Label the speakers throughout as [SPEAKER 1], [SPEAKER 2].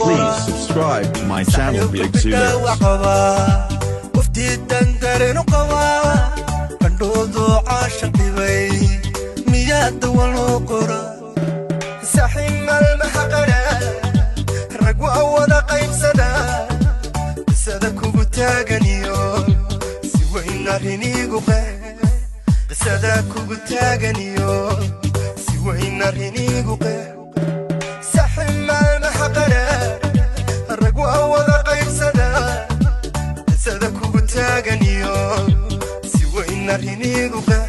[SPEAKER 1] qoraa.
[SPEAKER 2] Please subscribe to my channel, Big Lyrics.
[SPEAKER 1] Qabaa qoftii dandareenu qabaa, qandhoodoo caashaq dhibay miyaa dawa loo qoraa? Saaxiib, maalmaha qadhaa rag waa wada qaybsadaa. Qisada kugu taaganiyo si weyn arriniigu qee, qisada kugu taaganiyo si weyn arriniigu qee. Saaxiib, maalmaha qadhaa rag waa wada qaybsadaa. Qisada kugu taaganiyo si weyn arriniigu qee,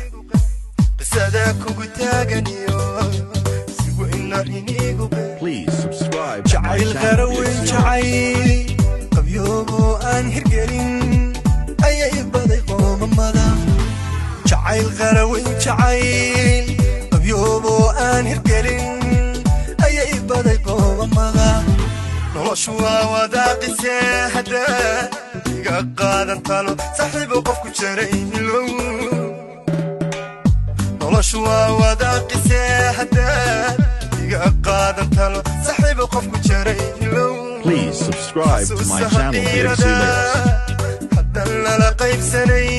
[SPEAKER 1] qisada kugu taaganiyo si weyn arriniigu qee.
[SPEAKER 2] Please subscribe to my
[SPEAKER 1] Jacayl
[SPEAKER 2] channel,
[SPEAKER 1] qaraweyn,
[SPEAKER 2] Big Lyrics.
[SPEAKER 1] Jacayl qabyooboo aan hirgelin ayay baday qoomamada. Jacayl qaraweyn, jacayl qabyooboo aan hirgelin ayay baday qoomamada. Noloshu waa wadaaqisee, hadda iga qaadan talo, saaxiibo, qofku jaray milow. Noloshu waa wadaaqisee, hadda iga qaadan talo, saaxiibo, qofku jaray milow.
[SPEAKER 2] Please subscribe to my channel, Big Lyrics.
[SPEAKER 1] Haddan lala qaybsanay,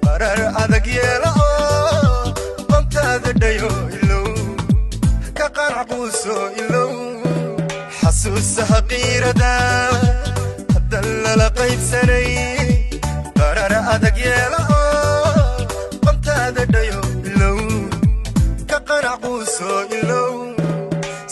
[SPEAKER 1] qarar adag yeela oo qontaada dhayo ilow, ka qanac quuso ilow. Xasuusaha qiirada haddan lala qaybsanay, qarar adag yeela oo qontaada dhayo ilow, ka qanac quuso ilow.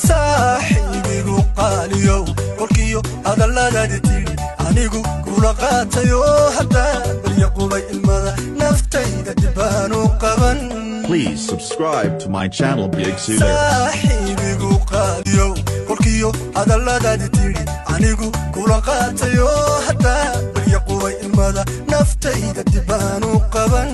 [SPEAKER 1] Saaxiibigu qaaliyow, kolkiyo hadalladaadi tidhi anigu kula qaatayo, haddaan barya qubay ilmada, naftayda dibaanu qaban.
[SPEAKER 2] Please subscribe to my channel, Big Lyrics.
[SPEAKER 1] Saaxiibigu qaaliyow, kolkiyo hadalladaadi tidhi anigu kula qaatayo, haddaan barya qubay ilmada, naftayda dibaanu qaban.